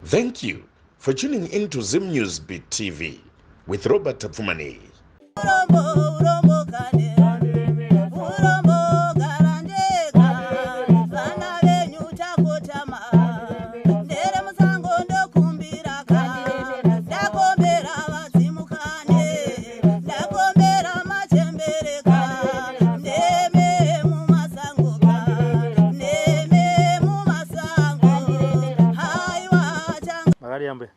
Thank you for tuning in to Zim News Beat TV with Robert Tapfumaneyi. Urombo, urombo kane. Urombo gara ndega. Vana venyu takotama. Ndere musango ndokumbira ka. Ndakombera vadzimu kane. Ndakombera machembere ka. Neme mumasango ka. Neme mumasango. Haiwa changa. Makadii ambuya?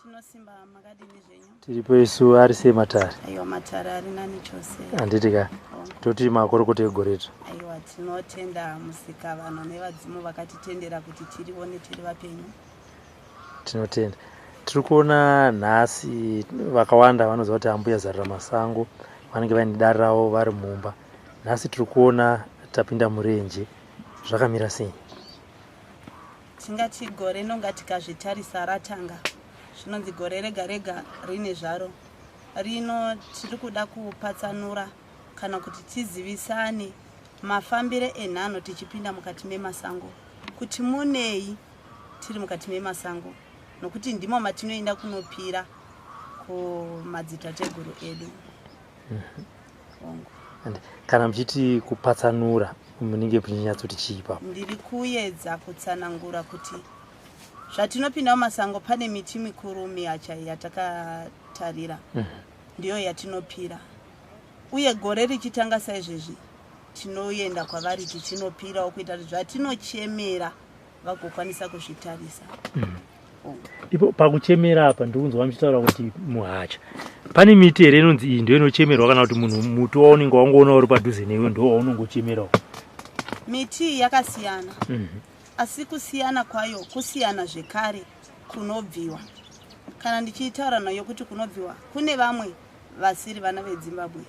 Tinosimba, makadini zvenyu? Tiripo isu. Ari sei matare? Aiwa, matare ari nani chose. Handiti ka? Toti makorokoto egoreto. Aiwa, tinotenda musika vanhu nevadzimu vakatitendera kuti tirione tiri vapenyu. Tinotenda. Tiri kuona nhasi vakawanda vanoziva kuti ambuya Zarira Masango vanenge vaine dare ravo vari mumba. Nhasi tiri kuona tapinda murenje. Zvakamira sei? Tingati gore nonga tikazvitarisa ratanga, zvinonzi gore rega rega rine zvaro. Rino tiri kuda kupatsanura kana kuti tizivisane mafambire enhano tichipinda mukati memasango, kuti munei tiri mukati memasango, nokuti ndimo matinoenda kunopira kumadzitateguru edu. Hongu. And kana muchiti kupatsanura, munenge muchinyatsoti chii ipapo? Ndiri kuedza kutsanangura kuti zvatinopinda mumasango pane miti mikuru mihacha yatakatarira, ndiyo yatinopira. Uye gore richitanga saizvezvi, tinoenda kwavari tichinopirawo kuita kuti zvatinochemera vagokwanisa kuzvitarisa. Hongu. Ipo pakuchemera apa, ndikunzwa muchitaura kuti muhacha. Pane miti here inonzi iyi ndo inochemerwa, kana kuti munhu muti waunenge wangoona uri padhuze newe ndo waunongochemerawo? Miti iyi yakasiyana, asi kusiyana kwayo kusiyana zvekare kunobviwa. Kana ndichitaura nayo kuti kunobviwa, kune vamwe vasiri vana veZimbabwe,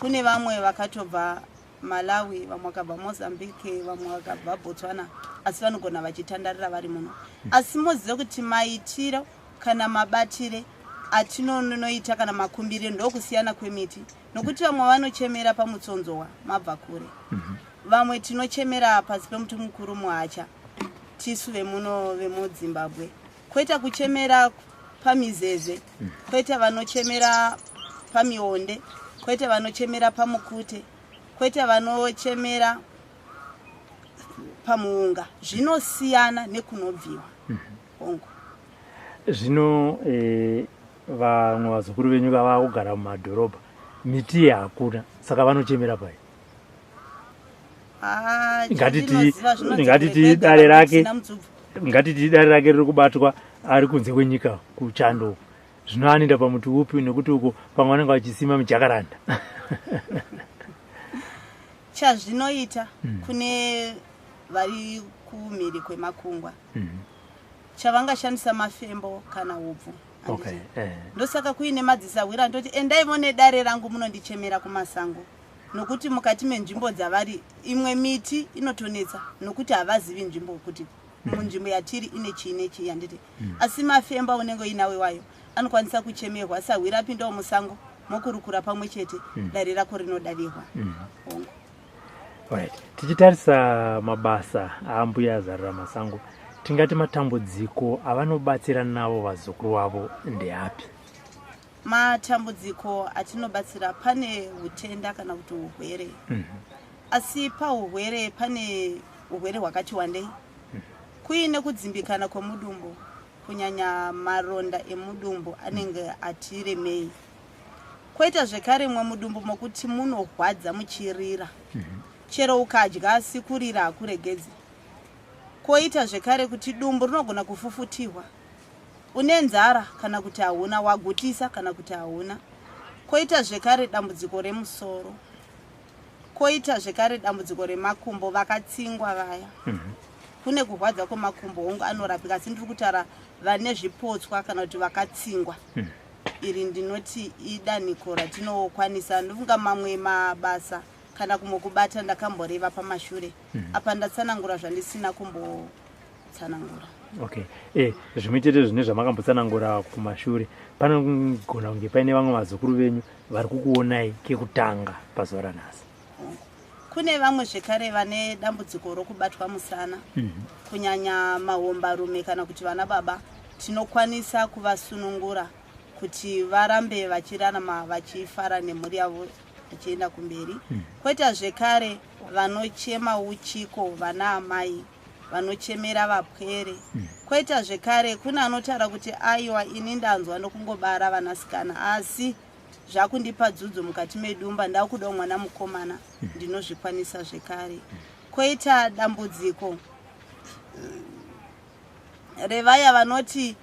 kune vamwe vakatobva Malawi, vamwe vakabva Mozambique, vamwe vakabva Botswana, asi vanogona vachitandarira vari muno. Asi moziva kuti maitiro kana mabatire atinonoita kana makumbiriro ndokusiyana kwemiti, nokuti vamwe vanochemera pamutsonzowa mabva kure, vamwe tinochemera pasi pemuti mukuru muhacha tisu vemuno vemuZimbabwe, kwoita kuchemera pamizeze, kwoita vanochemera pamionde, kwoita vanochemera pamukute, kwoita vanochemera pamuunga. Zvinosiyana nekunobviwa. Hongu. Zvino vamwe vazukuru venyu vava kugara mumadhorobha, miti iyi hakuna, saka vanochemera pai? Ah, Ngatiti chandinoziva zvinonzi ngatiti kure kwega dare rake kusina mutsubvu. Ngatiti dare rake riri kubatwa ari kunze kwenyika kuchando. Zvino anoenda pamuti upi? Nekuti uko pamwe vanenge vachisima mijakaranda. Chazvinoita kune vari kumhiri kwemakungwa, chavangashandisa mafembo kana upfu. Handiti? Ndosaka kuine madzisahwira ndoti endaivo nedare rangu munondichemera kumasango, nokuti mukati menzvimbo dzavari imwe miti inotonetsa, nokuti havazivi nzvimbo kuti munzvimbo yatiri ine chii nechii, handiti? Asi mafembo aunenge uinawo iwayo anokwanisa kuchemerwa. Sahwira apindawo musango, mokurukura pamwe chete, dare rako rinodavirwa. Hongu. Alright. Tichitarisa mabasa aambuya Zarira Masango, tingati matambudziko avanobatsira navo vazukuru vavo ndeapi? Matambudziko atinobatsira, pane utenda kana kuti urwere. Asi paurwere pane urwere hwakati wandei. Kuine kudzimbikana kwemudumbu, kunyanya maronda emudumbu anenge atiremei. Kwoita zvekare mwe mudumbu mokuti munorwadza muchirira, chero ukadya asi kurira hakuregedzi. Kwoita zvekare kuti dumbu rinogona kufufutirwa, une nzara kana kuti hauna, wagutisa kana kuti hauna. Kwoita zvekare dambudziko remusoro. Kwoita zvekare dambudziko remakumbo, vakatsingwa vaya. Kune kurwadza kwemakumbo, hongu anorapika, asi ndiri kutaura vane zvipotswa kana kuti vakatsingwa. Iri ndinoti idanhiko ratinokwanisa. Ndofunga mamwe mabasa kana kumwe kubata ndakamboreva pamashure apa, ndatsanangura zvandisina kumbotsanangura. Okay, zvimwe chete zvine zvamakambotsanangura kumashure, panogona kunge paine vamwe vazukuru venyu vari kukuonai kekutanga pazuva ranhasi. Kune vamwe zvekare vane dambudziko rokubatwa musana, kunyanya mahombarume kana kuti vana baba. Tinokwanisa kuvasunungura kuti varambe vachirarama vachifara nemhuri yavo vachienda kumberi. Kwoita zvekare vanochema uchiko, vana amai vanochemera vapwere. Kwoita zvekare kune anotaura kuti aiwa, ini ndanzwa nokungobara vanasikana, asi zvakundipa dzudzo mukati medumba, ndakudawo mwana mukomana. Ndinozvikwanisa zvekare. Kwoita dambudziko revaya vanoti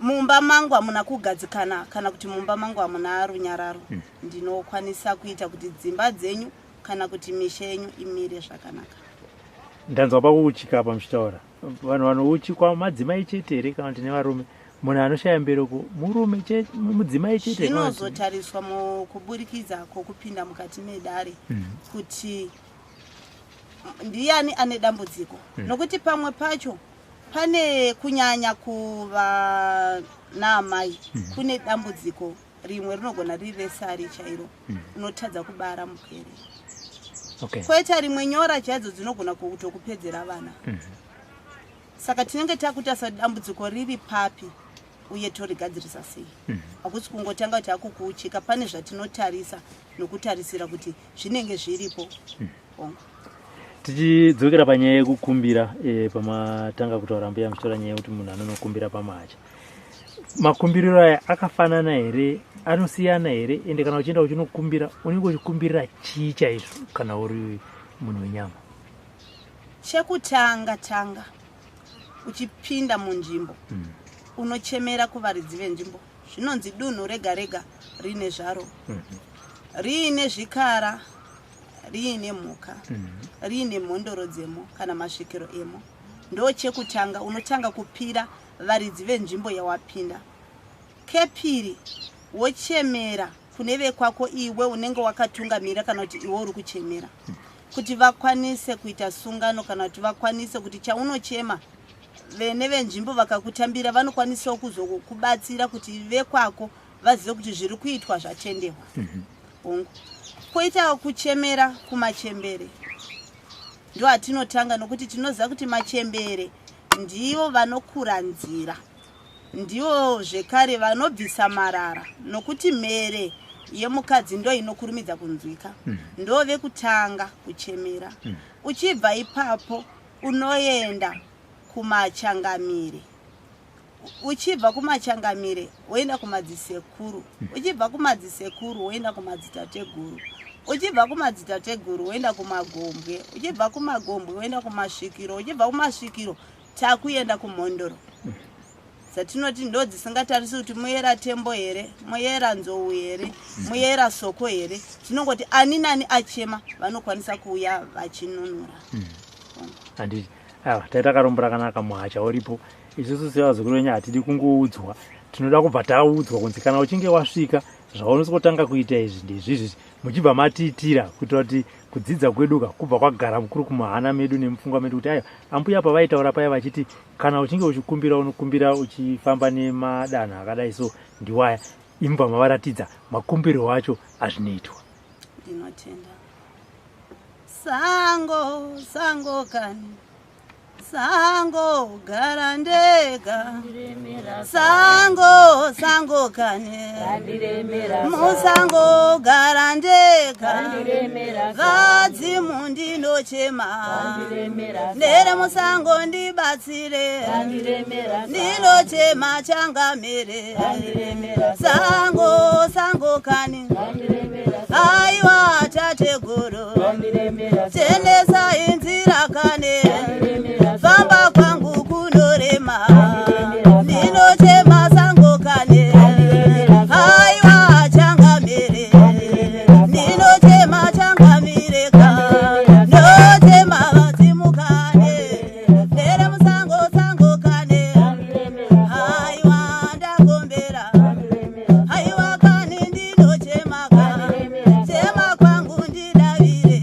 mumba mangu hamuna kugadzikana, kana kuti mumba mangu hamuna runyararo. Ndinokwanisa kuita kuti dzimba dzenyu kana kuti misha yenyu imire zvakanaka. Ndanzwa pakuuchika apa muchitaura, vanhu vanouchikwa madzimai chete here, kana kuti nevarume? Munhu anoshaya mbereko murume chete, mudzimai chete, kana kuti- Zvinozotariswa mukuburikidza kwokupinda mukati medare kuti ndiani ane dambudziko, nokuti pamwe pacho pane kunyanya kuva naamai, kune dambudziko rimwe rinogona riri resari chairo, unotadza kubara mupwere. Kwoita rimwe nyora chaidzo dzinogona kutokupedzera vana. Saka tinenge takutarisa kuti dambudziko riri papi uye torigadzirisa sei. Hakusi kungotanga kuti akukuuchika, pane zvatinotarisa nokutarisira kuti zvinenge zviripo. Hongu. Tichidzokera panyaya yekukumbira, pamatanga kutaura mbuya muchitaura nyaya yekuti munhu anonokumbira pamahacha, makumbiriro aya akafanana here, anosiyana here? Ende kana uchienda uchinokumbira, unenge uchikumbirira chii chaizvo kana uri munhu wenyama? Chekutanga tanga, uchipinda munzvimbo, unochemera kuvaridzi venzvimbo. Zvinonzi dunhu rega rega rine zvaro, riine zvikara, riine mhuka, riine mhondoro dzemo kana masvikiro emo. Ndo chekutanga, unotanga kupira varidzi venzvimbo yawapinda. Kepiri, wochemera kune vekwako, iwe unenge wakatungamira kana kuti iwe uri kuchemera, kuti vakwanise kuita sungano, kana kuti vakwanise kuti chaunochema, vene venzvimbo vakakutambira, vanokwanisawo kuzokubatsira kuti vekwako vazive kuti zviri kuitwa zvatenderwa. Hongu. Kwoita kuchemera kumachembere, ndo atinotanga, nokuti tinoziva kuti machembere ndivo vanokura nzira, ndivo zvekare vanobvisa marara, nokuti mhere yemukadzi ndo inokurumidza kunzwika. Ndo vekutanga kuchemera. Uchibva ipapo unoenda kumachangamire, uchibva kumachangamire woenda kumadzisekuru, uchibva kumadzisekuru woenda kumadzitateguru, uchibva kumadzitateguru woenda kumagombwe, uchibva kumagombwe woenda kumasvikiro, uchibva kumasvikiro takuenda kumhondoro, dzatinoti ndo dzisingatarisi kuti muyera tembo here, muyera nzou here, muyera soko here. Tinongoti ani nani achema vanokwanisa kuuya vachinunura. Handiti aiwa, taita karombo rakanaka, muhacha uripo. Isusu sevazukuru venyu hatidi kungoudzwa, tinoda kubva taudzwa kunzi kana uchinge wasvika, zvaunosvotanga kuita izvi ndezvizvi, muchibva matiitira, kuitira kuti kudzidza kweduka kubva kwagara kuri kumuhana medu nemupfungwa medu, kuti aiwa, ambuya pavaitaura paya vachiti kana uchinge uchikumbira unokumbira uchifamba nemadanho akadai, so ndiwaya imubva mavaratidza makumbiriro acho azvinoitwa. Ndinotenda. Sango, sango kani, sango gara ndega, sango, sango kani, musango gara ndega, vadzimu ndinochema, ndere musango ndibatsire, ndinochema changamire, sango, sango kani, aiwa tateguru, tendesai nzira kane, famba kwangu kunorema, ndinochema sango kane, aiwa changamire, ndinochema changamire ka, ndochema vadzimu kane, ndere musango, sango kane, aiwa ndagombera, aiwa kani, ndinochema ka, chema kwangu ndidavire.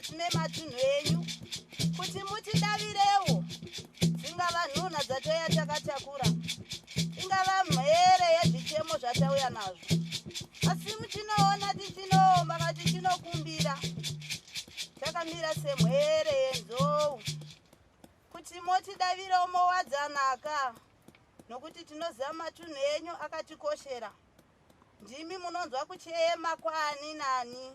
mukati mematunhu enyu kuti mutidavirewo. Dzingava nhunha dzatouya takatakura, ingava mhere yezvichemo zvatauya nazvo, asi muchinoona tichinoomba tichinokumbira takamira semhere yenzou kuti motidavirawo mowadzanaka, nokuti tinoziva matunhu enyu akatikoshera. Ndimi munonzwa kuchema kwaani nani,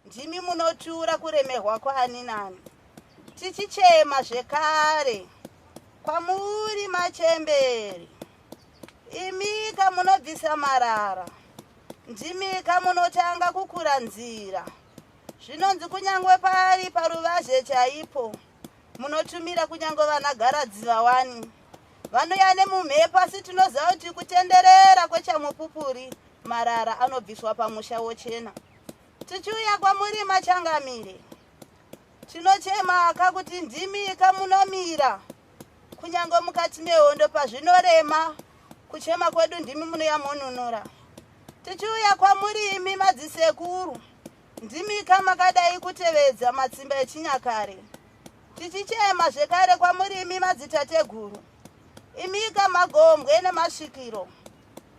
ndimi munotura kuremerwa kwaani nani. Tichichema zvekare kwamuri machembere, imika munobvisa marara, ndimika munotanga kukura nzira. Zvinonzi kunyange pari paruvazhe chaipo munotumira kunyange vana garadziva wani vanouya nemumhepo, asi tinoziva kuti kutenderera kwechamupupuri marara anobviswa pamusha wochena. Tichiuya kwamuri machangamire, tinochemaka kuti ndimika munomira kunyange mukati mehondo pazvinorema, kuchema kwedu ndimi munouya monunura. Tichiuya kwamuri imi madzisekuru, ndimika makadai kutevedza matsimba echinyakare. Tichichema zvekare kwamuri imi madzitateguru, imika magombwe nemasvikiro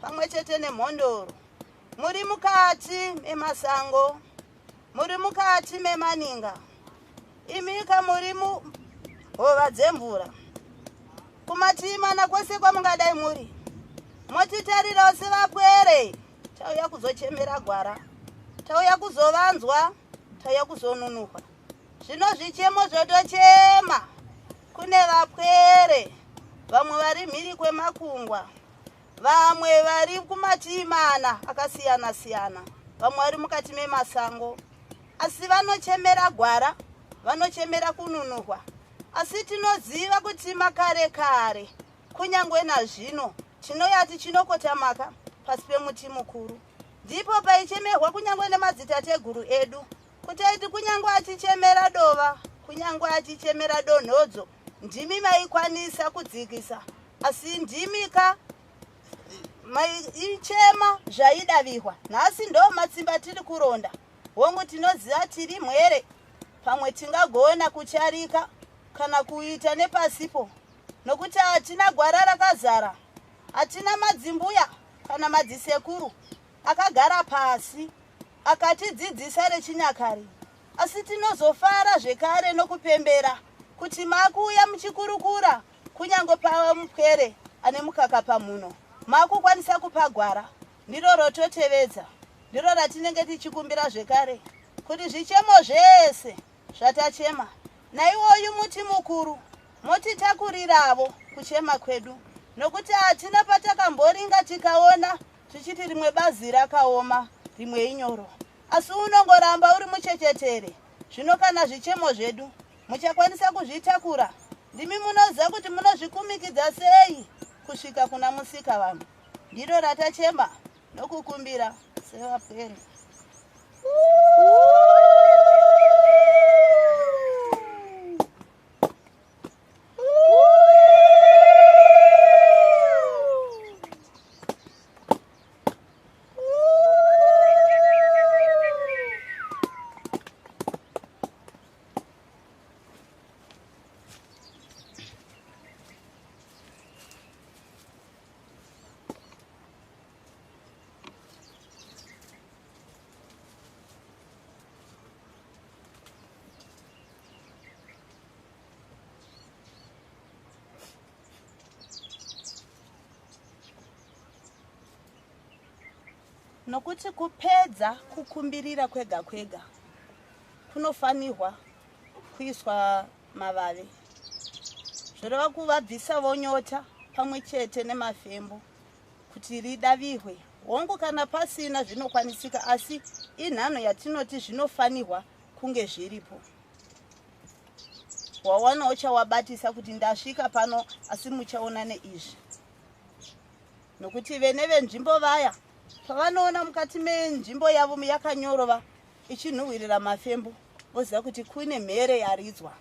pamwe chete nemhondoro, muri mukati memasango, muri mukati memaninga, imika muri muhova dzemvura, kumativi mana kwese kwamungadai muri, motitarirawo sevapwere. Tauya kuzochemera gwara, tauya kuzovanzwa, tauya kuzonunurwa. Zvino zvichemo zvotochema kune vapwere, vamwe vari mhiri kwemakungwa, vamwe vari kumativi mana akasiyana siyana, vamwe vari mukati memasango, asi vanochemera gwara, vanochemera kununurwa. Asi tinoziva kuti makare kare kunyange nazvino tinouya tichinokotamaka pasi pemuti mukuru, ndipo paichemerwa kunyange nemadzitateguru edu, kuti aiti kunyange achichemera dova, kunyange achichemera donhodzo, ndimi maikwanisa kudzikisa, asi ndimika maichema zvaidavirwa. Nhasi ndo matsimba tiri kuronda. Hongu, tinoziva tiri mhwere, pamwe tingagona kucharika kana kuita nepasipo, nokuti hatina gwara rakazara, hatina madzimbuya kana madzisekuru akagara pasi akatidzidzisa rechinyakare. Asi tinozofara zvekare nokupembera kuti makuuya muchikurukura kunyange pava mupwere ane mukaka pamuno, makukwanisa kupa gwara. Ndiro rototevedza, ndiro ratinenge tichikumbira zvekare kuti zvichemo zvese zvatachema naiwoyu muti mukuru motitakuriravo kuchema kwedu, nokuti hatina patakamboringa tikaona tichiti rimwe bazi rakaoma rimwe inyoro, asi unongoramba uri muchechetere. Zvino kana zvichemo zvedu muchakwanisa kuzvitakura, ndimi munoziva kuti munozvikumikidza sei kusvika kuna musika vanhu. Ndiro ratachema nokukumbira sevapwere. Nokuti kupedza kukumbirira kwega kwega kunofanirwa kuiswa mavave, zvoreva kuvabvisa vonyota pamwe chete nemafembo kuti ridavirwe. Hongu, kana pasina zvinokwanisika, asi inhanho yatinoti zvinofanirwa kunge zviripo. Wawanawo chawabatisa kuti ndasvika pano, asi muchaona neizvi, nokuti vene venzvimbo vaya pavanoona mukati menzvimbo yavo yakanyorova ichinhuhwirira mafembo, voziva kuti kune mhere yaridzwa,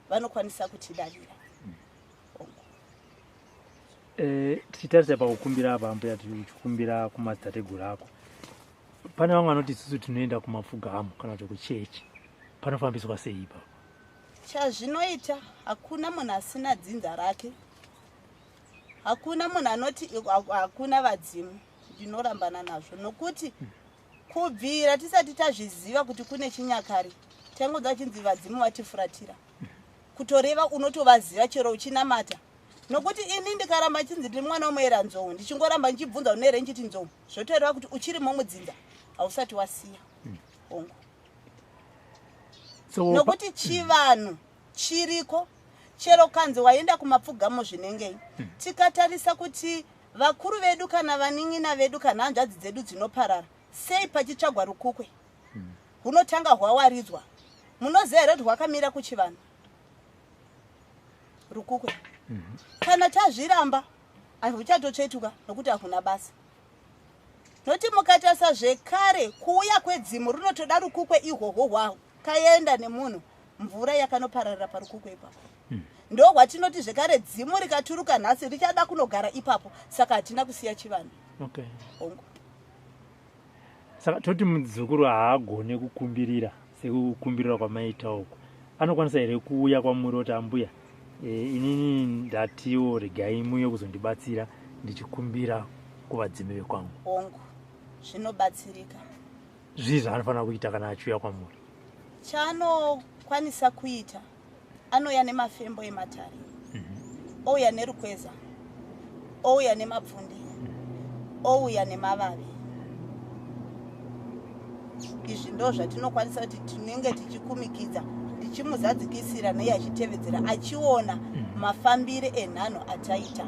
vanokwanisa kutidavira. Tichitarisa pakukumbira apa, ambuya, tichikumbira kumadzitateguru ako, pane vamwe vanoti isusu tinoenda kumapfugamo kana kuti kuchechi. Panofambiswa sei ipapo? Chazvinoita, hakuna munhu asina dzinza rake. Hakuna munhu anoti hakuna vadzimu. Ndinorambana nazvo nokuti kubvira tisati tazviziva kuti kune chinyakare, taingonzwa chinzi vadzimu vatifuratira. Kutoreva unotovaziva chero uchinamata, nokuti ini ndikaramba chinzi ndiri mwana womuera nzou, ndichingoramba ndichibvunza une here, ndichiti nzou, zvotoreva kuti uchirimo mudzinza, hausati wasiya. Hongu. So, nokuti chivanhu chiriko chero kanzi waenda kumapfugamo zvinengei. Tikatarisa kuti vakuru vedu kana vanin'ina vedu kana hanzvadzi dzedu dzinoparara sei, pachitsvagwa rukukwe hunotanga hwawaridzwa. Munoziva here kuti rwakamira kuchivanhu rukukwe? Kana tazviramba, hahuchatotsvetuka nokuti hakuna basa. Noti mukatarisa zvekare, kuuya kwedzimu rinotoda rukukwe ihwohwo hwakaenda nemunhu, mvura yakanopararira parukukwe ipapo. Ndo hwatinoti zvekare dzimu rikaturuka nhasi richada kunogara ipapo. Saka hatina kusiya chivanhu. Hongu. Saka toti mudzukuru haagone kukumbirira sekukumbirira kwamaita uku, anokwanisa here kuuya kwamuri oti, "Ambuya, inini ndatiwo regai muye kuzondibatsira ndichikumbira kuvadzimu vekwangu"? Hongu, zvinobatsirika. Zvii zvaanofanira kuita kana achiuya kwamuri? Chaanokwanisa kuita, anouya nemafembo ematare, ouya nerukweza, ouya nemapfunde, ouya nemavavi. Izvi ndo zvatinokwanisa kuti tinenge tichikumikidza, tichimuzadzikisira neye achitevedzera, achiona mafambire enhanho ataita.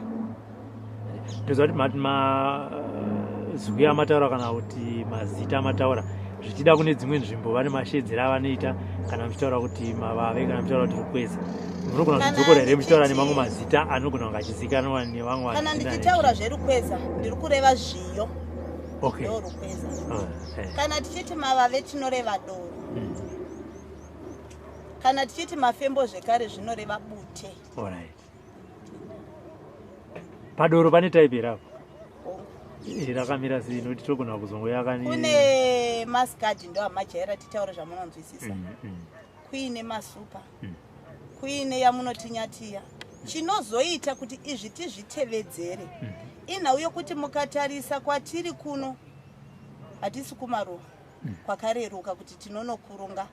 Ndoziva kuti mati mazwi amataura kana kuti mazita amataura, zvichida kune dzimwe nzvimbo vane mashedzero avanoita. Kana muchitaura kuti mavave, kana muchitaura kuti rukweza, munogona Kana kudzokora here muchitaura nemamwe mazita anogona kunge achizikanwa nevamwe Kana vanhu? Ndichitaura zverukweza, ndiri kureva zviyo. Ndo rukweza. Kana tichiti mavave, tinoreva doro. Kana tichiti mafembo zvekare, zvinoreva bute. Alright, padoro pane type here apo? Hongu. Rakamira sei? Nokuti togona kuzongoyaka. Kune maskadi, ndo amajaira titaure zvamunonzwisisa. Kuine masupa, kuine yamunotinyatiya. Chinozoita kuti izvi tizvitevedzere inhau yokuti mukatarisa kwatiri kuno, hatisi kumaruva kwakareruka kuti tinonokurunga,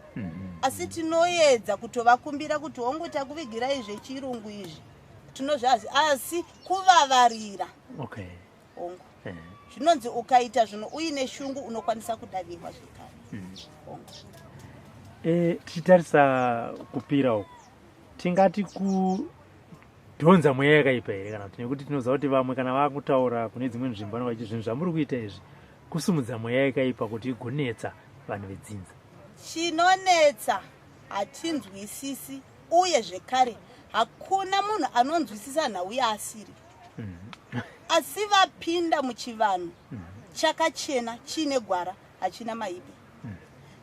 asi tinoedza kutovakumbira kuti hongu, takuvigirai zvechirungu izvi, tinozvazi, asi kuvavarira. Hongu. Zvinonzi ukaita zvinhu uine shungu, unokwanisa kudavirwa zvekare. Hongu. Tichitarisa kupira uku, tingati kudhonza mweya yakaipa here, kana kuti nekuti tinoziva kuti vamwe kana vakutaura kune dzimwe nzvimbo vanenge vachiti zvinhu zvamuri kuita izvi kusumudza mweya yakaipa kuti igonetsa vanhu vedzinza? Chinonetsa, hatinzwisisi, uye zvekare hakuna munhu anonzwisisa nhau yaasiri. Asi vapinda muchivanhu chakachena, chiine gwara, hachina maipi.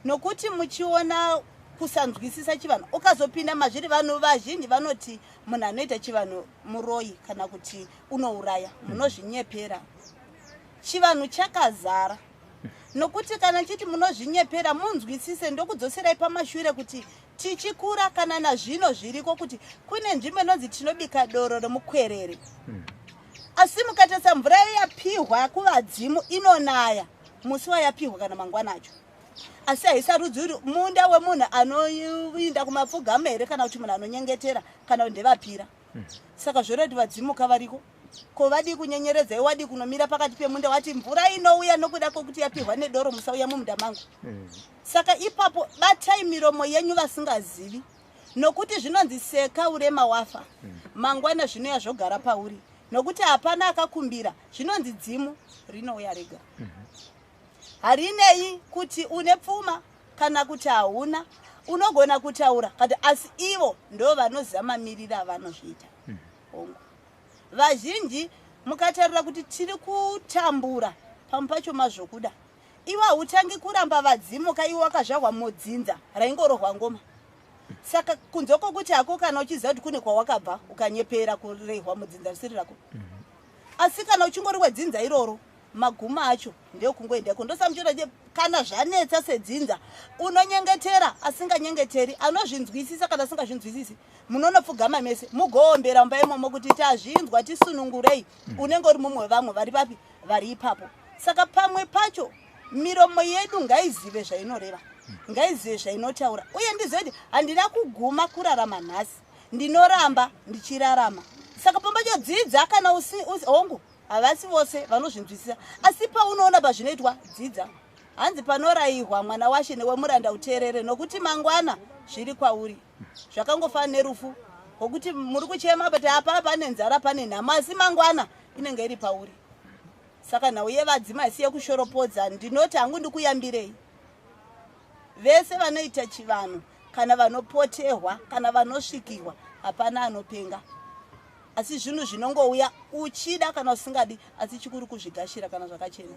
Nokuti muchiona kusanzwisisa chivanhu, ukazopinda mazviri, vanhu vazhinji vanoti munhu anoita chivanhu muroyi kana kuti unouraya. Munozvinyepera. Chivanhu chakazara. Nokuti kana chiti munozvinyepera, munzwisise, ndokudzoserai pamashure kuti tichikura kana nazvino zviriko kuti kune nzvimbo inonzi tinobika doro romukwerere, asi mukatarisa mvura yapihwa kuvadzimu inonaya musi wayapihwa kana mangwana acho, asi haisarudzi uri munda wemunhu anoinda kumapfugamo here, kana kuti munhu anonyengetera, kana kuti ndevapira. Saka zvoreva kuti vadzimuka variko. Ko vadii kunyenyeredzai? Wadii kunomira pakati pemunda wati mvura inouya nokuda kwokuti yapihwa nedoro, musauya mumunda mangu? Saka ipapo batai miromo yenyu vasingazivi, nokuti zvinonzi seka urema wafa, mangwana zvinouya zvogara pauri, nokuti hapana akakumbira. Zvinonzi dzimu rinouya rega, harinei kuti une pfuma kana kuti hauna. Unogona kutaura kati, asi ivo ndo vanoziva mamiriro avanozviita. Hongu, vazhinji mukatarira kuti tiri kutambura pamwe pacho mazvokuda. Iwe hautangi kuramba vadzimuka, iwe wakazvarwa mudzinza raingorohwa ngoma. Saka kunze kwokuti hako kana uchiziva kuti kune kwawakabva, ukanyepera kurehwa mudzinza risiri rako, asi kana uchingori wedzinza iroro. Magumo acho ndeekungoenda iko. Ndosamuchiona che kana zvanetsa sedzinza, unonyengetera asinganyengeteri, anozvinzwisisa kana asingazvinzwisisi, munonopfugama mese mugoombera mumba imomo kuti tazvinzwa, tisunungurei. Unenge uri mumwe wevamwe vari papi, vari ipapo. Saka pamwe pacho miromo yedu ngaizive zvainoreva, ngaizive zvainotaura, uye ndizive kuti handina kuguma kurarama nhasi, ndinoramba ndichirarama. Saka pamwe pacho dzidza kana usi, usi, hongu havasi vose vanozvinzwisisa, asi paunoona pazvinoitwa dzidza. Hanzi panorayihwa mwana washe newemuranda uteerere, nokuti mangwana zviri kwauri. Zvakangofanana nerufu rwokuti muri kuchema but apa pane nzara, pane nhamo, asi mangwana inenge iri pauri. Saka nhau yevadzimu haisi yekushoropodza. Ndinoti hangu ndikuyambirei vese vanoita chivanhu, kana vanopotehwa kana vanosvikirwa, hapana anopenga, asi zvinhu zvinongouya uchida kana usingadi, asi chikuru kuzvigashira kana zvakachena.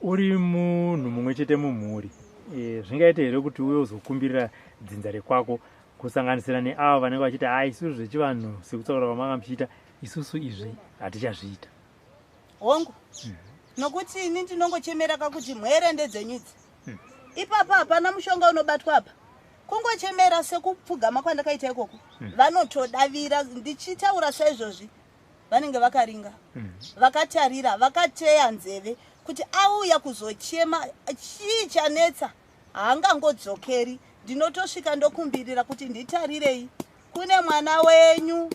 Uri munhu mumwe chete mumhuri, zvingaite here kuti uye uzokumbirira dzinza rekwako, kusanganisira neavo vanenge vachiti ha isusu zvechivanhu sekutaura kwamanga muchiita, isusu izvi hatichazviita? Hongu, nokuti ini ndinongochemera kakuti mhere ndedzenyu idzi. Ipapa hapana mushonga unobatwa apa, kungochemera sekupfugama kwandakaita ikoko. Vanotodavira ndichitaura saizvozvi, vanenge vakaringa, vakatarira, vakateya nzeve kuti auya kuzochema chii chanetsa, haangangodzokeri. Ndinotosvika ndokumbirira kuti nditarirei, kune mwana wenyu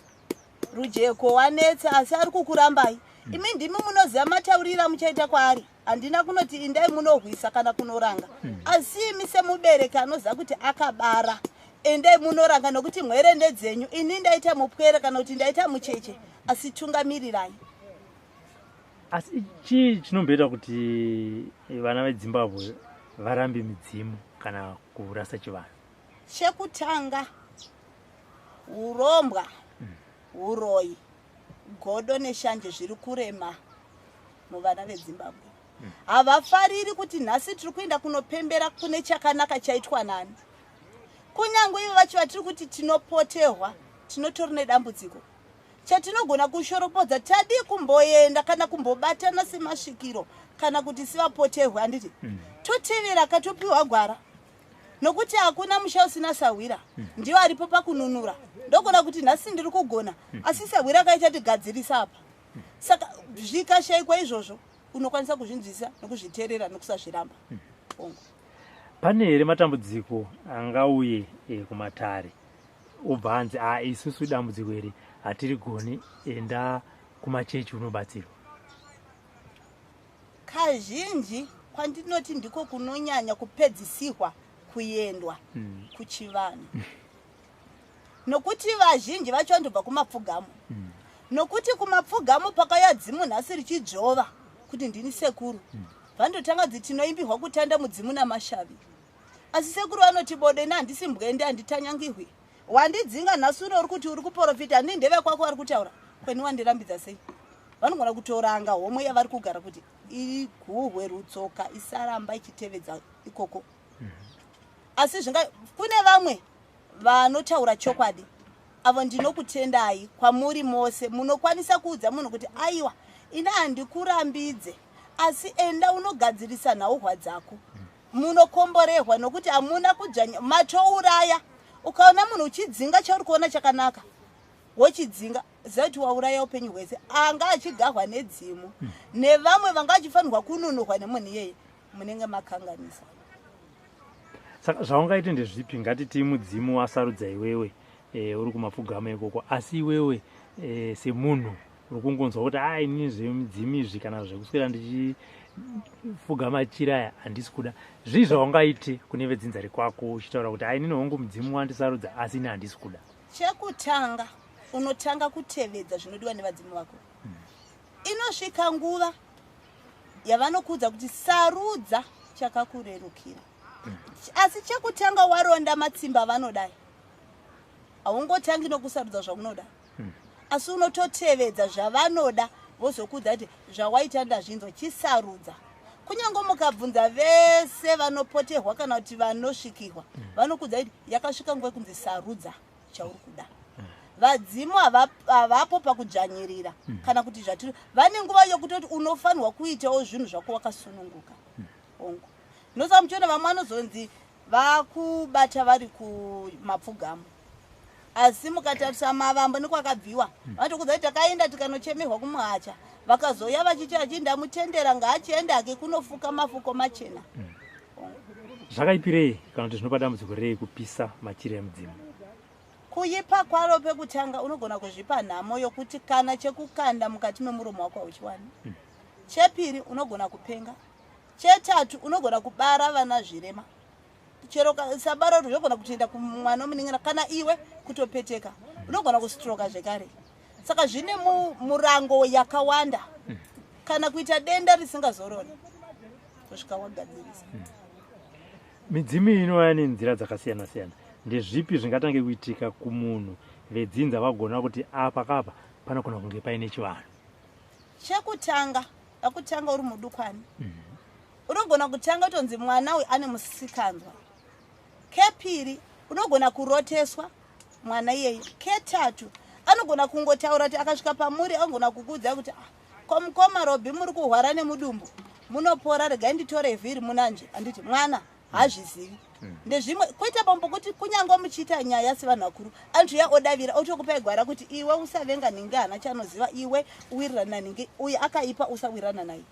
Rujeko wanetsa, asi ari kukurambai. Imi ndimi munoziva mataurira muchaita kwaari. Handina kunoti indai munohwisa kana kunoranga, asi imi semubereki anoziva kuti akabara, endai munoranga, nokuti mhere ndedzenyu. Ini ndaita mupwere kana kuti ndaita mucheche, asi tungamirirai. Asi chii chinomboita kuti vana veDzimbabwe varambe midzimu kana kurasa chivanhu? Chekutanga, urombwa, uroyi, godo neshanje zviri kurema muvana veDzimbabwe. Havafariri kuti nhasi tiri kuenda kunopembera kune chakanaka chaitwa nani, kunyange ivo vacho vatiri kuti tinopotehwa, tinotori nedambudziko chatinogona kushoropodza. Tadii kumboenda kana kumbobatana semasvikiro kana kuti sevapotehwe, handiti? Totevera katopiwa gwara, nokuti hakuna musha usina sahwira. Ndiwo aripo pakununura. Ndogona kuti nhasi ndiri kugona, asi sahwira kaichatigadzirisa apa. Saka zvikashayikwa izvozvo, unokwanisa kuzvinzwisisa nokuzviteerera nokusazviramba. Hongu. Pane here matambudziko angauye kumatare, obva anzi a isusu dambudziko iri hatirigoni, enda kumachechi unobatsirwa? Kazhinji kwandinoti ndiko kunonyanya kupedzisirwa kuendwa, kuchivanhu, nokuti vazhinji vacho vandobva kumapfugamo. Nokuti kumapfugamo pakauya dzimu nhasi richidzvova kuti ndini sekuru, vandotanga kuti tinoimbirwa kutanda mudzimu namashavi, asi sekuru vanoti bodo, ini handisi mbwende, handitanyangihwi. Wandidzinga nhasi uno, uri kuti uri kuprofita, handii ndevekwako vari kutaura kweni, wandirambidza sei? Vanogona kutoranga homwe yavari kugara kuti iguhwe rutsoka isaramba ichitevedza ikoko. Asi zvinga kune vamwe vanotaura chokwadi, avo ndinokutendai kwamuri mose munokwanisa kuudza munhu kuti aiwa, ini handikurambidze, asi enda unogadzirisa nhauhwa dzako. Munokomborehwa nokuti hamuna kudzvanya matouraya. Ukaona munhu uchidzinga chauri kuona chakanaka, wochidzinga, ziva kuti wauraya upenyu hwese anga achigahwa nedzimu nevamwe vanga vachifanirwa kununurwa nemunhu iyeye. Munenge makanganisa. Saka zvaungaite ndezvipi? Ngatiti mudzimu wasarudza iwewe, uri kumapfugamo ikoko, asi iwewe semunhu uri kungonzwa kuti a ini zvemidzimu izvi kana zvekuswera ndichifuga machira aya handisi kuda. Zvii zvaungaite kune vedzinza rekwako uchitaura kuti a inini hongu mudzimu wandisarudza, asi ini handisi kuda? Chekutanga, unotanga kutevedza zvinodiwa nevadzimu vako. Inosvika nguva yavanokuudza kuti sarudza chakakurerukira, asi chekutanga waronda matsimba vanodai. Haungotangi nokusarudza zvaunoda, asi unototevedza zvavanoda, vozokuudza kuti zvawaita ndazvinzwa, chisarudza. Kunyange mukabvunza vese vanopoterwa kana kuti vanosvikirwa, vanokuudza kuti yakasvika nguva yekunzi sarudza chauri kuda. Vadzimu havapo pakudzvanyirira kana kuti zvatiri, vane nguva yokutoti unofanirwa kuitawo zvinhu zvako wakasununguka. Hongu, ndosaka muchiona vamwe vanozonzi vakubata vari kumapfugamo, asi mukatarisa mavambo nekwakabviwa, vanotokudza kuti takaenda tikanochemerwa kumuhacha, vakazouya vachiti achinda mutendera ngaachienda ake kunofuka mafuko machena. Zvakaipirei kana kuti zvinopa dambudziko rei kupisa machira emudzimu? Kuipa kwaro, pekutanga unogona kuzvipa nhamo yokuti kana chekukanda mukati memuromo wako hauchiwani. Chepiri, unogona kupenga. Chetatu, unogona kubara vana zvirema. Chero sabara kuti unogona kutoenda kumwana wemunin'ina kana iwe kutopeteka, unogona kustroka zvekare. Saka zvine murango yakawanda, kana kuita denda risingazorori kusvika wagadzirisa. Midzimu iyi inouya nenzira dzakasiyana siyana. Ndezvipi zvingatange kuitika kumunhu vedzinza vagona kuti apa kapa panogona kunge paine chivanhu? Chekutanga, akutanga uri mudukwani, unogona kutanga kutonzi mwana uyu ane musikanzwa. Kepiri, unogona kuroteswa mwana iyeye. Ketatu, anogona kungotaura kuti akasvika pamuri anogona kukuudza kuti, "Ah, ko mukoma Robi, muri kurwara nemudumbu, munopora, regai nditore vhiri munanje." Handiti mwana hazvizivi. Ndezvimwe kuita pambo kuti kunyange muchiita nyaya sevanhu vakuru, anotouya odavira, otokupai gwara kuti iwe usavenga nhingi, hana chanoziva, iwe uwirirana nanhingi, uyu akaipa, usawirirana naye.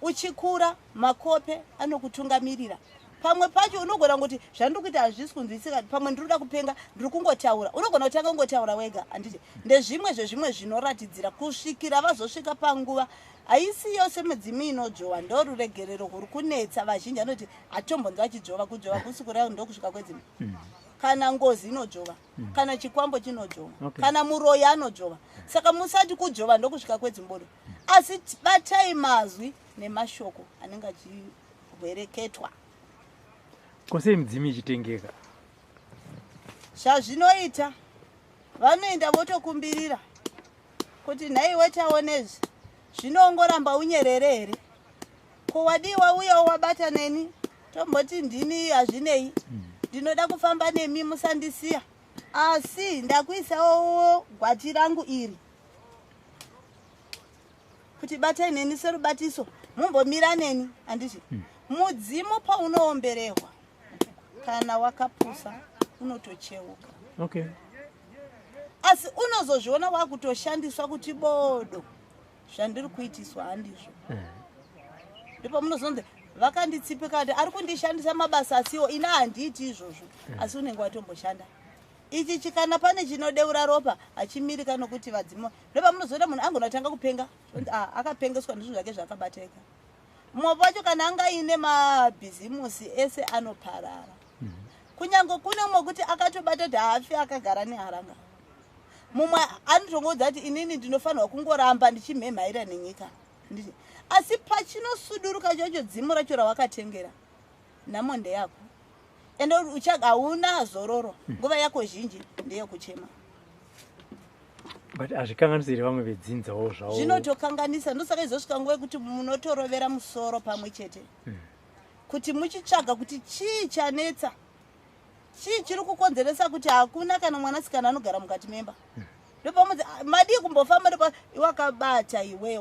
Uchikura, makope anokutungamirira. Pamwe pacho unogona kuti zvandiri kuita hazvisi kunzwisika, pamwe ndiri kuda kupenga, ndiri kungotaura. Unogona kutanga kungotaura wega, handiti? Ndezvimwe zvezvimwe zvinoratidzira kusvikira vazosvika panguva. Haisi yose midzimu inodzvova. Ndoruregerero huri kunetsa vazhinji, anoti hatombonzi achidzvova. Kudzvova kusi kureva ndokusvika kwedzimu. Kana ngozi inodzvova, kana chikwambo chinodzvova, kana muroyi anodzvova. Saka musati kudzvova ndokusvika kwedzimbodo, asi batai mazwi nemashoko anenge achihwereketwa. Kosei midzimu ichitengeka? Zvazvinoita, vanoenda votokumbirira kuti nhaiwe, taonezvi, zvinongoramba unyerere here? Ko wadiwa uyewo wabata neni, tomboti ndini, hazvinei, ndinoda kufamba nemi, musandisiya, asi ndakuisawo gwati rangu iri kuti batai neni serubatiso, mumbomira neni, handiti? Mudzimu paunoomberehwa, kana wakapusa unotocheuka. Asi unozozviona wakutoshandiswa kuti bodo, zvandiri kuitiswa handizvo. Ndipo munozonzi vakanditsipika kuti ari kundishandisa mabasa asiwo, ina handiiti izvozvo, asi unenge watomboshanda. Ichi chikana pane chinodeura ropa hachimirika, nokuti vadzimu. Ndopamunozoona munhu angonatanga kupenga. Onzi, "Ah, akapengeswa, ndizvo zvake zvakabateka." Mumwe wacho kana anga aine mabhizimusi ese anoparara. Kunyange kune mumwe kuti akatobata kuti haafi akagara neharanga. Mumwe anotongoudza kuti inini ndinofanirwa kungoramba ndichimhemhaira nenyika. Asi pachinosuduruka chacho dzimu racho rawakatengera, nhamo ndeyako, ende hauna zororo. Nguva yako zhinji ndeyekuchema. But hazvikanganisi here vamwe vedzinzawo zvavo? Zvinotokanganisa. Ndosaka izosvika nguva yekuti munotorovera musoro pamwe chete kuti muchitsvaga kuti chii chanetsa, chii chiri kukonzeresa kuti hakuna kana mwanasikana anogara mukati memba. Ndopamudzi madii kumbofamba, ndopa wakabata iwe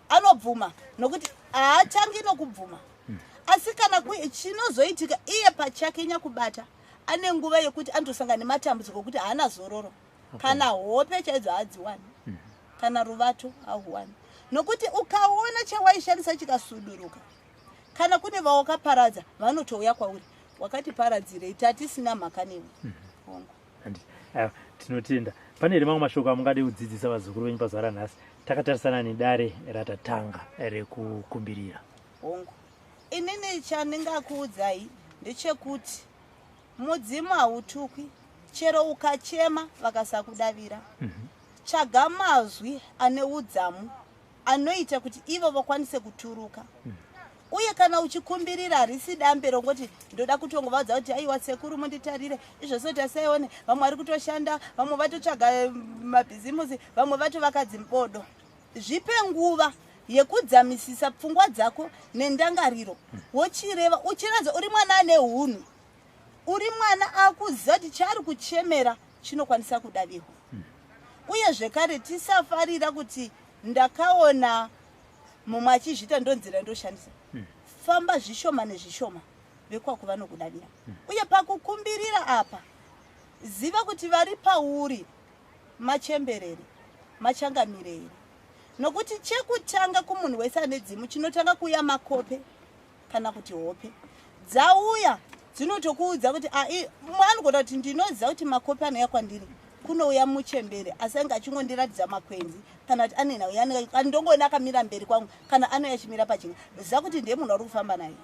anobvuma, nokuti haatangi nokubvuma. Asi kana chinozoitika, iye pachake nyakubata ane nguva yekuti anotosangana nematambudziko okuti haana zororo, kana hope chaidzo haadziwani, kana ruvato hauwani, nokuti ukaona chawaishandisa chikasuduruka, kana kune vawakaparadza, vanotouya kwauri, wakatiparadzirei, tatisina mhaka newe. Hongu. Aiwa, tinotenda. Pane here mamwe mashoko amungade kudzidzisa vazukuru venyu pazuva ranhasi, takatarisana nedare ratatanga rekukumbirira? Hongu, inini chandingakuudzai ndechekuti mudzimu hautukwi. Chero ukachema vakasakudavira, tsvaga mazwi ane udzamu anoita kuti ivo vakwanise kuturuka. Uye kana uchikumbirira, harisi dambe rongoti ndoda kutongovaudza kuti aiwa sekuru, munditarire izvozvo, tasaione vamwe vari kutoshanda, vamwe vatotsvaga mabhizimusi, vamwe vatovaka dzimbodo. Zvipe nguva yekudzamisisa pfungwa dzako nendangariro, wochireva uchiratidza uri mwana ane hunhu, uri mwana akuziva kuti chaari kuchemera. Chinokwanisa kudavirwa. Uye zvekare tisafarira kuti ndakaona mumwe achizviita, ndonzira ndoshandisa. Famba zvishoma nezvishoma, vekwako vanokudavira. Uye pakukumbirira apa, ziva kuti vari pauri machemberere, machangamire here, nokuti chekutanga kumunhu wese ane dzimu chinotanga kuuya makope kana kuti hope. Dzauya dzinotokuudza kuti mumwe anogona kuti ndinoziva kuti makope anouya kwandiri kunouya muchembere, asi ange achingondiratidza makwenzi, kana kuti ane nhau ndongoona akamira mberi kwangu, kana anouya achimira pachinga. Ziva kuti ndiye munhu wari kufamba naye.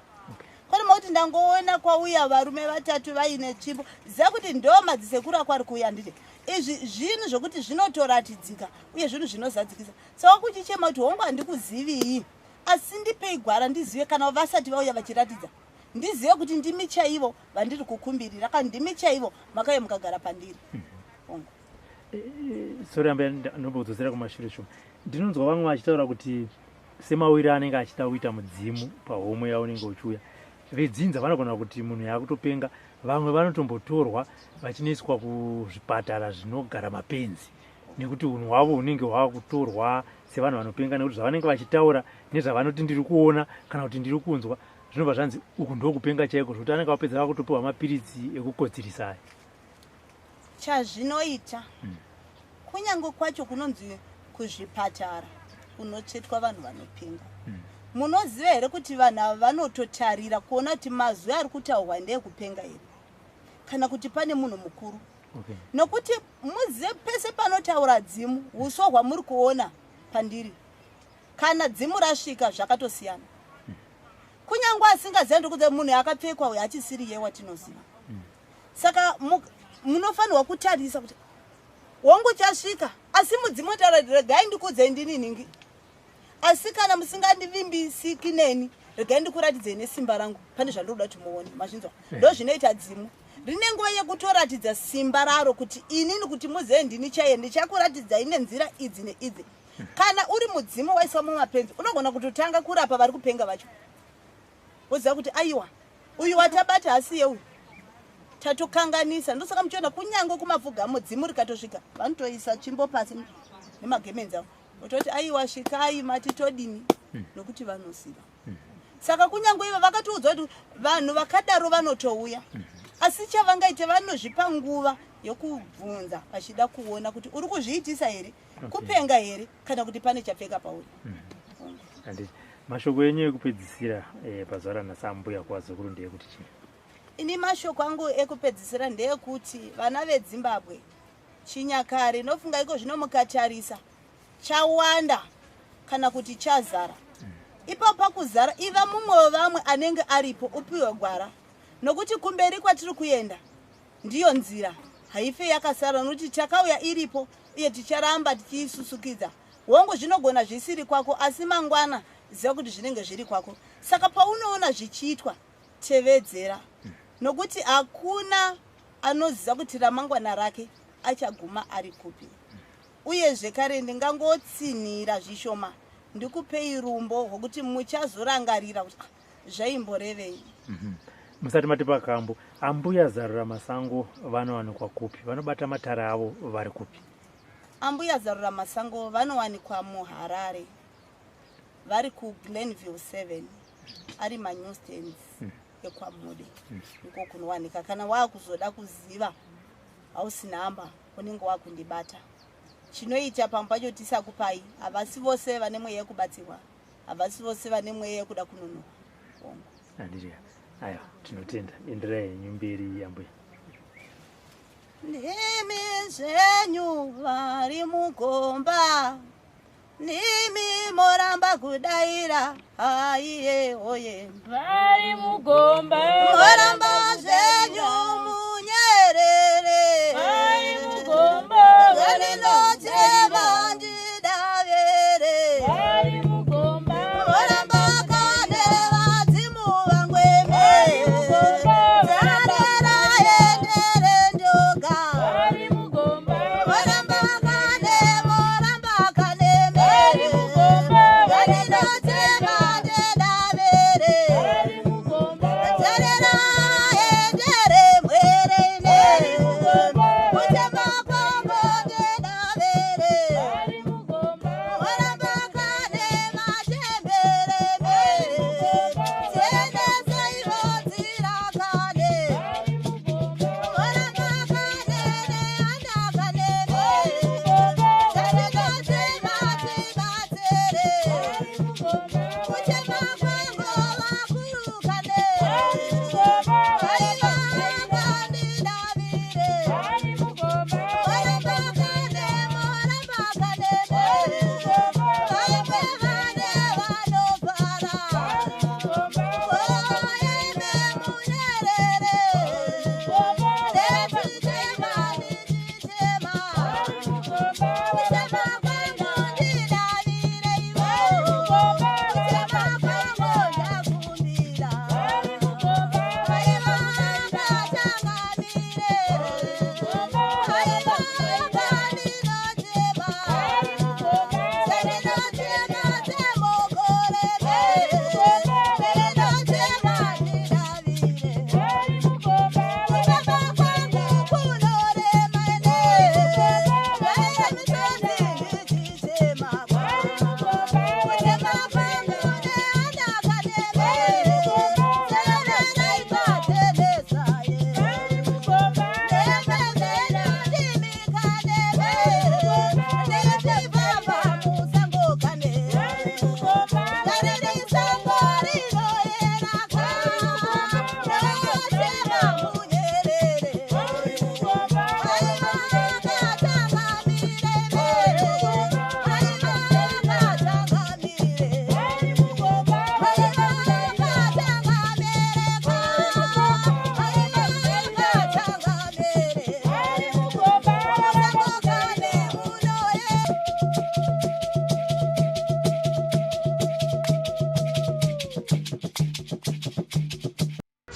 Kwete makuti ndangoona kwauya varume vatatu vaine tsvimbo, ziva kuti ndo madzisekuru ako ari kuuya. Nditi izvi zvinhu zvokuti zvinotoratidzika uye zvinhu zvinozadzikisa. Saka kuchichema kuti hongu, handikuzivii, asi ndipei gwara ndizive, kana vasati vauya vachiratidza, ndizive kuti ndimi chaivo vandiri kukumbirira, kana ndimi chaivo makauya mukagara pandiri. Hongu. Sorry ambuya, ndombokudzosera kumashure shoma. Ndinonzwa vamwe vachitaura kuti semawiri anenge achida kuita mudzimu pahomwe yaunenge uchiuya, vedzinza vanogona kuti munhu yakutopenga. Vamwe vanotombotorwa vachinoiswa kuzvipatara zvinogara mapenzi, nekuti unhu hwavo hunenge hwakutorwa sevanhu vanopenga, nekuti zvavanenge vachitaura nezvavanoti ndiri kuona kana kuti ndiri kunzwa zvinobva zvanzi uku ndokupenga chaiko, zvokuti anenge vapedza vakutopiwa mapiritsi ekukotsirisa aya. Chazvinoita, kunyange kwacho kunonzi kuzvipatara kunotsvetwa vanhu vanopenga, munoziva here kuti vanhu ava vanototarira kuona kuti mazwi ari kutaurwa ndeekupenga here, kana kuti pane munhu mukuru? Nokuti muzive, pese panotaura dzimu, uso hwamuri kuona pandiri, kana dzimu rasvika zvakatosiyana. Kunyange asingaziva, ndikuti munhu akapfekwa uyo achisiri ye watinoziva. Saka munofanirwa kutarisa kuti hongu chasvika, asi mudzimu otaura kuti regai ndikuudzei, ndini nhingi, asi kana musingandivimbisiki neni, regai ndikuratidzei nesimba rangu, pane zvandinoda kuti muone. Mazvinzwa? Ndo zvinoita dzimu, rine nguva yekutoratidza simba raro kuti inini, kuti muzive ndini chaiye, ndichakuratidzai nenzira idzi neidzi. Kana uri mudzimu waiswa mumapenzi, unogona kutotanga kurapa vari kupenga vacho, woziva kuti aiwa, uyu watabata hasiye uyu, tatokanganisa. Ndosaka muchiona kunyange kumapfugamo dzimu rikatosvika, vanotoisa tsvimbo pasi nemagemenzi avo, ototi aiwa, svikai, mati todini, nokuti vanoziva. Saka kunyange ivo vakatiudzwa kuti vanhu vakadaro vanotouya, asi chavangaite, vanozvipa nguva yokubvunza vachida kuona kuti uri kuzviitisa here, kupenga here, kana kuti pane chapfeka pauri. Handiti mashoko enyu ekupedzisira pazuva ranhasi, ambuya, kuvazukuru ndeyekuti chii? Ini mashoko angu ekupedzisira ndeyekuti vana veDzimbabwe, chinyakare nofunga iko zvino mukatarisa chawanda kana kuti chazara. Ipapo pakuzara, iva mumwe wevamwe anenge aripo, upiwe gwara, nokuti kumberi kwatiri kuenda ndiyo nzira, haife yakasara, nokuti takauya iripo uye ticharamba tichiisusukidza. Hongu, zvinogona zvisiri kwako, asi mangwana ziva kuti zvinenge zviri kwako. Saka paunoona zvichiitwa, tevedzera, nokuti hakuna anoziva kuti ramangwana rake achaguma ari kupi. Uye zvekare ndingangotsinhira zvishoma, ndikupei rumbo rwokuti muchazorangarira kuti "Ah, zvaimborevei." Musati matipa kambo, ambuya Zarura Masango vanowanikwa kupi? Vanobata matare avo vari kupi? Ambuya Zarura Masango vanowanikwa muHarare, vari kuGlenville 7, ari manewstands ekwaMude, ndiko kunowanika. Kana waakuzoda kuziva house number, unenge wakundibata. Chinoita pamwe pacho tisakupai, havasi vose vane mweya yekubatsirwa, havasi vose vane mweya yekuda kununurwa. Hongu. Handiti? Aiwa, tinotenda. Enderai henyu mberi, ambuya. Ndimi zvenyu vari mugomba, ndimi moramba kudaira, haiye oye. Vari mugomba. Moramba zvenyu munyerere. Vari mugomba. Zvaninochema ndidavere. Vari mugomba. Moramba kane vadzimu vangweme. Zarera endere ndoga. Vari mugomba. Moramba kane, moramba kane. Vari mugomba. Zvaninochema ndidavere. Vari mugomba. Zarera.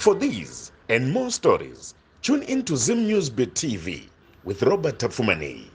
For these and more stories, tune in to Zim News Bit TV with Robert Tafumani.